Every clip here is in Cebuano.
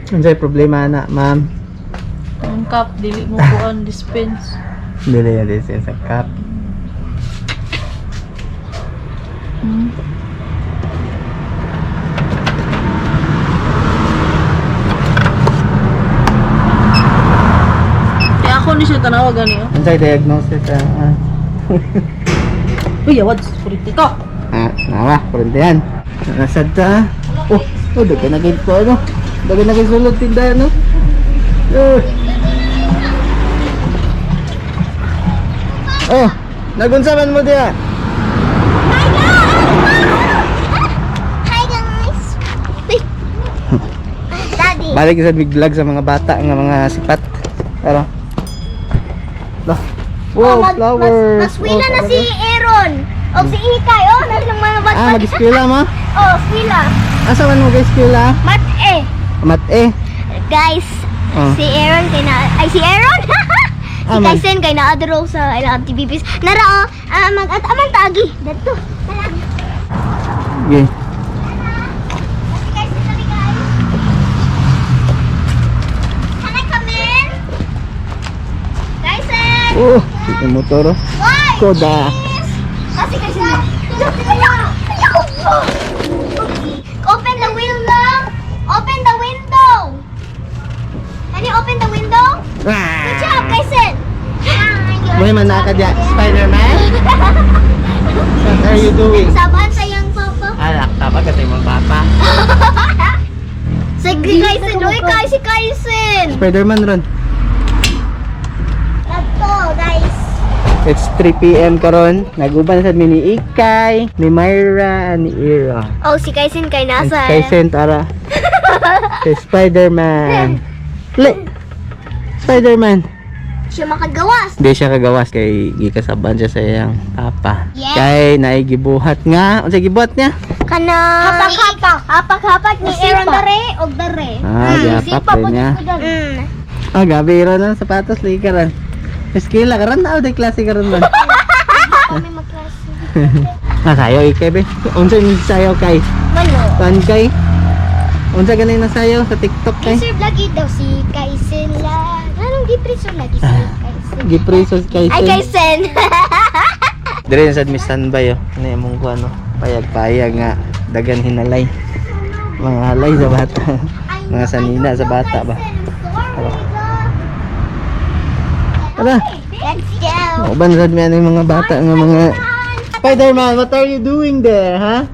Unsay problema na, ma'am? Ang cup, dili mo kuan dispense. Dili yan din sa cup. Kaya ako ni siya tanawa gani oh. Unsay diagnosis ah? Ah? Uy, awad kurente ka. Ah, nawa, kurente yan. Nasad ta. Oh, oh, daga na kayo po ano. Daga na kayo sulod tindahan no. Eh. Oh, nagunsa man mo diya? Hi guys! Daddy. Balik sa big vlog sa mga bata nga mga sipat. Pero. Lah. Wow, Oh, flowers. Maswila Oh, na si Aaron. O si Ikay. Oh, nasa lang mga Ah, mag-eskwela mo? Oh, eskwela. Asa man mo eskwela? Mat eh. Mat eh. Guys, Oh. si Aaron kay na ay si Aaron. Si Ah, man. Kaisen kay naadro sa ilang activities. Nara oh, ah, mag at aman taagi dadto. Tara. Okay. Si Kaisen dali guys. Can I come in? Kaisen! Oh, yung motor. Oh. Why? Koda. Kasi kasi Open the window. Open the window. Can you open the window? Good job, Kaisen. May manaka diya. Spider-Man? What are you doing? Sabahan sa iyang papa. Alak, papa, katay mong papa. Sige, Kaisen. Uy, kay si Kaisen. Spider-Man ron. Kadto, guys. It's 3 p.m. karon. Naguban sa mi ni Ikay, ni Myra, ni Ira. Oh, si Kaisen kay And nasa. Kay Tara. Kay Spider-Man. Le! Spider-Man. Siya makagawas. Hindi siya kagawas kay gikasaban siya sa iyang papa. Yes. Kay naigibuhat nga. Unsa gibuhat niya? Kana hapak-hapak. Hapak-hapak ni Aaron dare og dare. Ah, gihapak rin niya. Ah, gabi ira na sapatos lagi karon. Eskila karon na day klase karon man. Kami magklase. Ah, sayo ikay be. Unsa ni sayo kay? Malo. Tan kay? Unsa ganay na sayo sa TikTok kay? Sir lagi daw si Kaisen la. Anong gipreso lagi si Kaisen? Gipreso kay. Ay, Kaisen. Dire sa mi standby oh. Ano imong kuan oh. Payag-payag nga dagan hinalay. Mga halay sa bata. Mga sanina sa bata ba. Tara. Let's go. Uban sad mi ano yung mga bata nga mga Spider-Man, what are you doing there, ha?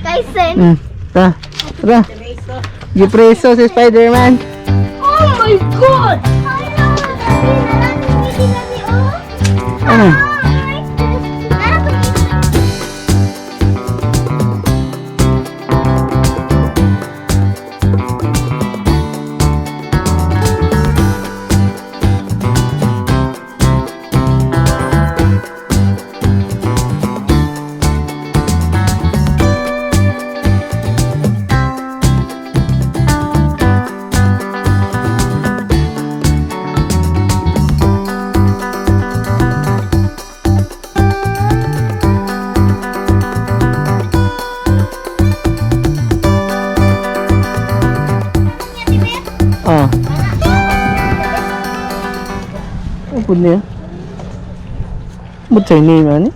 Kaisen. Ta. Tara. Gipreso si Spider-Man. Oh my God! Ano? Oh. Upod niya. What's your name, ani?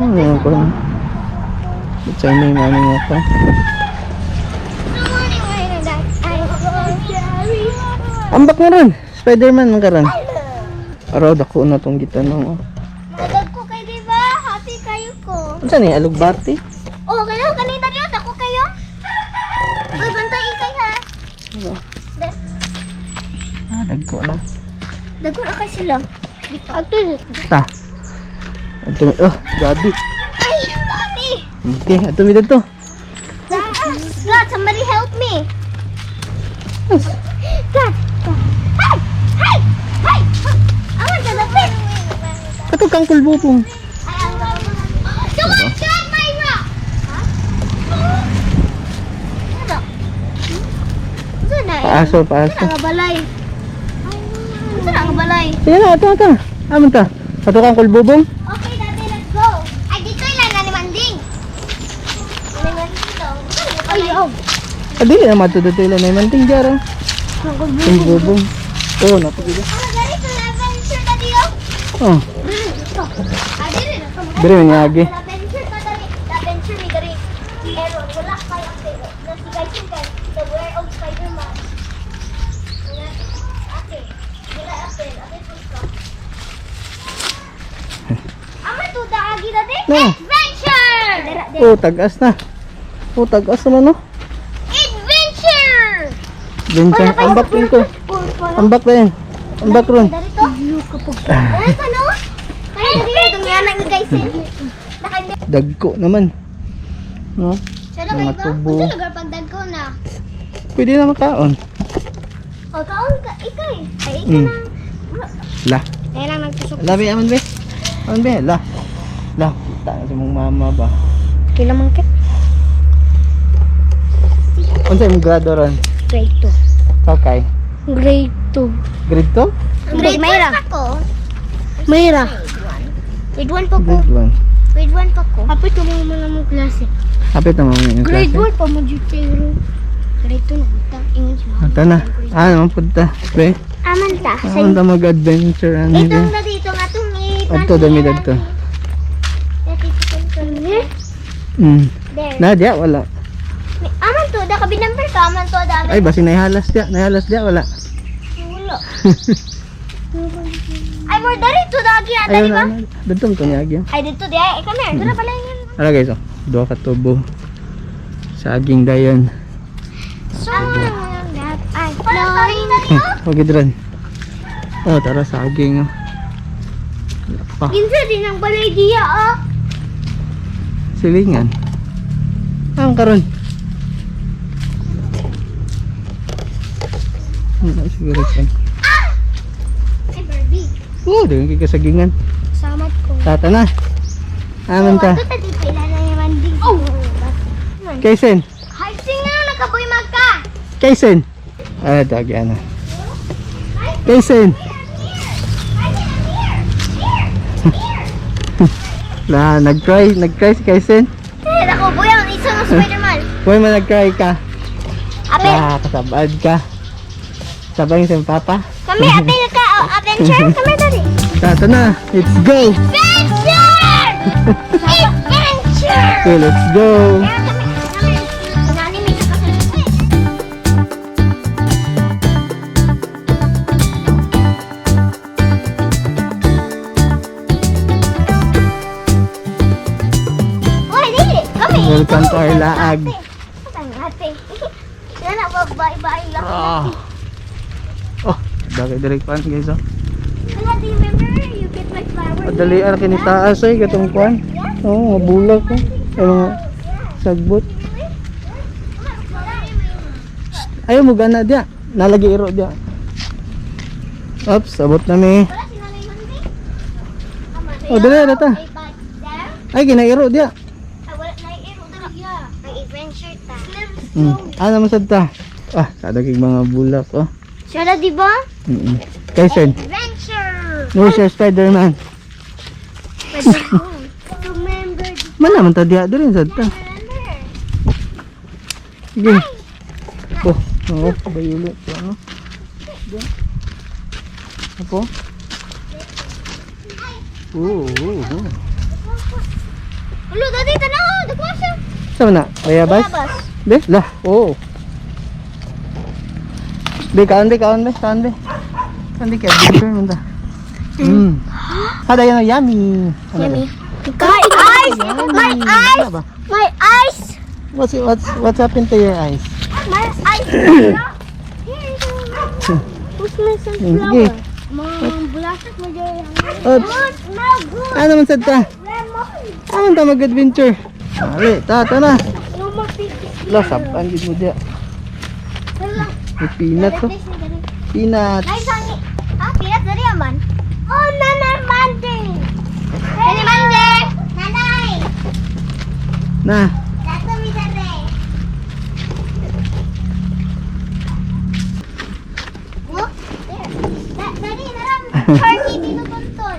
Ano yung ko? What's your name, ani nga pa? Ambak na ron! Spider-Man man karon. Araw, dako na tong gitanong. Oh. Ko kay diba? Happy kayo ko. Unsa ni alugbati? Oh, kaya kanina diyo dako kayo. Uy, bantay ikay ha. Ah, dagko na. Dako na kay sila. Adto. Ta. Ato, oh, gabi. Ay, daddy. Okay, ato mi dito. God, somebody help me. God. Hey! Hey! Hey! I want to the pit. Ato kang kulbubong. Someone got my rock. Huh? Ano? Saan na? Paaso, paaso. Saan ang balay? Saan ang balay? Sige na, ato, ato. Amon ta. Ato kang kulbubong. Okay, daddy, let's go. Ay, dito ilan na ni Manding. Ni Manding daw. Ay, oh. Ah, dili na madto dito ila na manting jara. Ang bubong. Oh, napagid. Ah, dali sa adventure na diyo. Oh, Ah, dili na. Dili man niagi. Adventure ka dali. Adventure mi dali. Error, wala kay ang pero. Na si guys guys, the wear of Spider-Man. Wala. Ate, wala ate, ate po ka. Ama to da agi dati? Na. Adventure! Dara, dara. Oh, tagas na. Oh, tagas naman no. Adventure! Adventure. Ambak din ko. Ambak din. Ambak ron. Dari to? Wala pa no? Kaya dali itong yanak ni guys. Naka Dagko naman. No? Sa Mga tubo. Unsa lugar pagdagko na? Pwede na makaon. O kaon ka ikaw eh. Ay ikaw na. La. Kaya lang nagtusok. La be, aman be. Aman be, la. La, kita na sa mong mama ba. Kila man kit? Unsa imong grado ron? Grade 2. Okay. Grade 2. Grade 2? Grade Mayra. Ako. Mayra. Grade 1 pa ko. Grade 1. Grade 1 pa ko. Kapit mo mo na mong klase. Kapit na mama yung Grade klase. 1 pa mo jud pero grade 2 na ta. Ingon siya. Ata na. Ah, naman punta. Be, Aman ta. aman ta mag-adventure. Ano Itong be? na dito nga itong i Adto, dami dadto. There. Na, diya, wala. Aman to, da kabi number ka, aman to, da. Ay, basi nahihalas diya. Nahihalas diya, wala. Wala. Ay, more dari to, dagi, ah, Ayaw dali ba? na, ano. Dito to niya, agyo. Ay, dito, di, ay, kami, dito na pala yun. Ara guys, oh. Duha ka tubo. Saging dayon. So, ay, sorry, dali, oh. Huwag ron. Oh, tara saging. Oh. Wala pa. Ginsa din ang balay diya, oh. Silingan. Ang karon. Ano siguro kan? Ay, Barbie. Oh, dayon kay kasagingan. Samat ko. Tata na. Aman ta. Ito, dito, ila na yung manding. Oh! Kaisen. Hay, singa, nakaboy magka. Kaisen. Ah, dagi ana. Kaisen. Here, here, here. La, nag-cry, nag-cry si Kaisen. Eh, nakaboy ang isa ng Spider-Man. Huwag mo nag-cry ka. Apel, Ah, kasabad ka. Sabay sa papa. kami, apel ka, oh, adventure, kami dali. Tata na. Let's go. Adventure! Adventure! Okay, let's go. Kaya kami, kami, nani may kakasunod. Uy, dili, kami. Welcome to our laag. Ang ate. Sila na, bye-bye lang. Ah. Oh, bagay direct pan guys oh. Wala, do you remember? You get my flower. Padali ar kini taas ay katong kuan. Oh, mga bulak oh. Ay, mga sagbot. Ayaw mo gana dia. Nalagi iro dia. Oops, abot na mi. Oh, dali, dali ta. Ay ginairo dia. Ano man sad ta? Ah, sada kay mga bulak oh. Siya di ba? Kaisen, Adventure! where's your Spider-Man? Remember, Man naman ta diha diri sad ta. remember. Sige. Oh, oh, bayulo to ano. Diyan. Apo. Oo. Oh. Ulo, dati, tanaw! Dagwa siya! Sama na? Bayabas? Bayabas. Be, lah. Oo. Be, kaon be, kaon be, kaon be. Kaon be, kaya adventure man ta. Kada yan, yummy. Ano Yummy. My eyes! My eyes! Ano ba? My eyes! What's happened to your eyes? My eyes! Who's my sunflower? Sige. Mom, bulasak mo dyan. Oops. Good, smell good. Ano man sad ta? Lemon. Ano ta mag-adventure? Ali, ta, ta na. No more piggies. Lah, saban gid mo diya. Hala. May peanut to. Peanuts. Ay, sangi. Ah, peanut dali aman. Oh, nanay Monday. Nanay Monday. Nanay. Na. Dato mi dere. Oh, there. Dali, naram. Turkey dito tonton.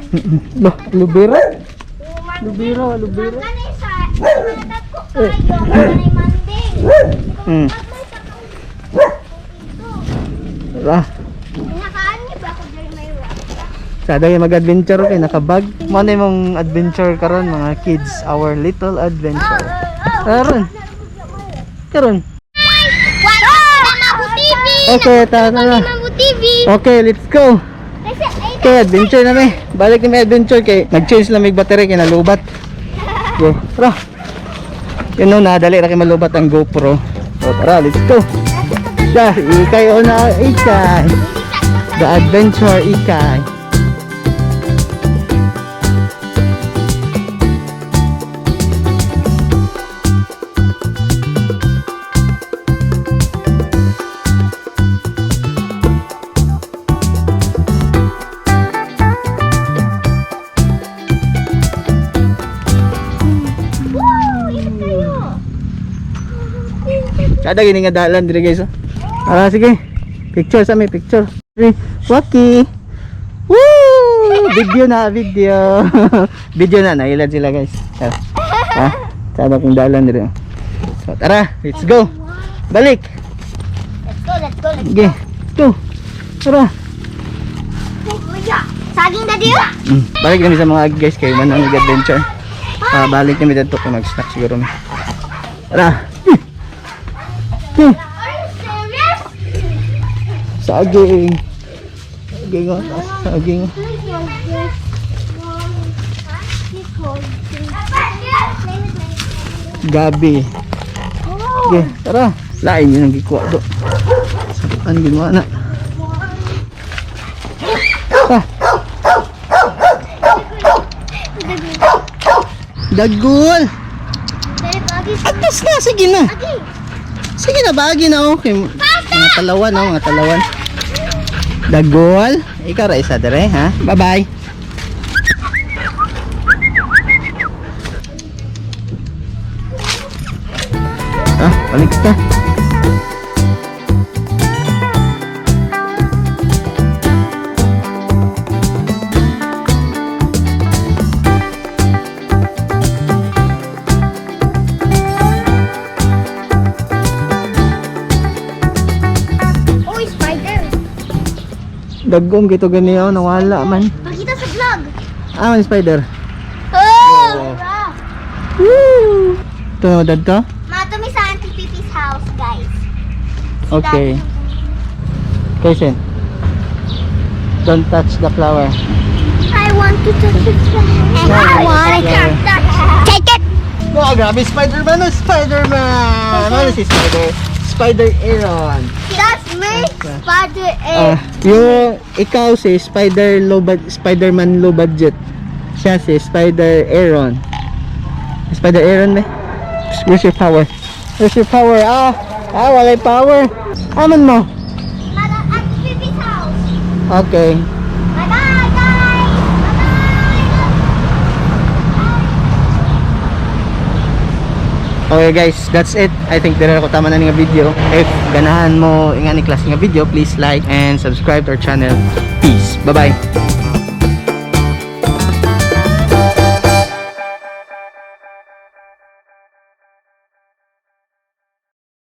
Lah, lubira. Lubira, lubira. Kanay sa natagko kayo kanay Monday. Hmm. Pag may sa Tara. Nakaan niyo ba ako diri may rock? Sada kayo mag-adventure kay nakabag. Mo na imong adventure karon, mga kids, our little adventure. Karon. Karon. Welcome to Mabu TV! Okay, tara tara. Mabu TV! Okay, let's go. Kasi, ay, Okay, adventure na mi. Balik na mi adventure kay nag-change lang mig battery kay nalubat. Okay, tara. Yun no, nadali ra kay malubat ang GoPro. So, tara, let's go. Da, ikay o na ikay. The adventure ikay. Woo! Ingat kayo! Kada gini nga dalan dire, guys. Oh. Tara, sige. Picture sa mi, picture. Three, Waki. Woo! Video na, video. Video na, nailad sila, guys. Tara. Ha? Sada kong dalan dire. So, tara, let's go. Balik. Let's go, let's go, let's Sige. Go. Tara. go. Saging na diyo? Balik kami sa mga agi, guys, kay manang adventure. Ah, balik kami dito kung mag-snack siguro mi. Tara. Are you serious? Saging. Saging oh, taas. Saging. Gabi. Okay, tara. Lain yun ang gikuha do. Ano ginawa na? Ah. Dagol! Atas na, sige na. Sige na, bagi na, okay. Mga talawan, oh, mga talawan. Dagol. Ikaw ra isa dire, ha? Bye-bye. Ah, balik ka. Uy, spider. Dagom gito gani oh, nawala man. Pakita sa vlog. Ah, man spider. Oh! Woo! Ito, dadto? Matumi sa Auntie Pipi's house, guys. Okay. Kaisen. Don't touch the flower. I want to touch the flower. I want to touch. Take it! Oh, grabe, Spider-Man! Oh, Spider-Man! Ano si Spider? Spider Aaron. That's me, Spider Ah, yung ikaw si Spider low Spider-Man low budget. Siya si Spider Aaron. Spider Aaron me. Where's your power? Where's your power? Ah, ah, walay power. Aman mo. Auntie Pipi's house. Okay. Bye-bye, guys! Bye-bye! Okay guys, that's it. I think dira ko tama na ni nga video. If ganahan mo ingani klase nga video, please like and subscribe to our channel. Peace. Bye-bye.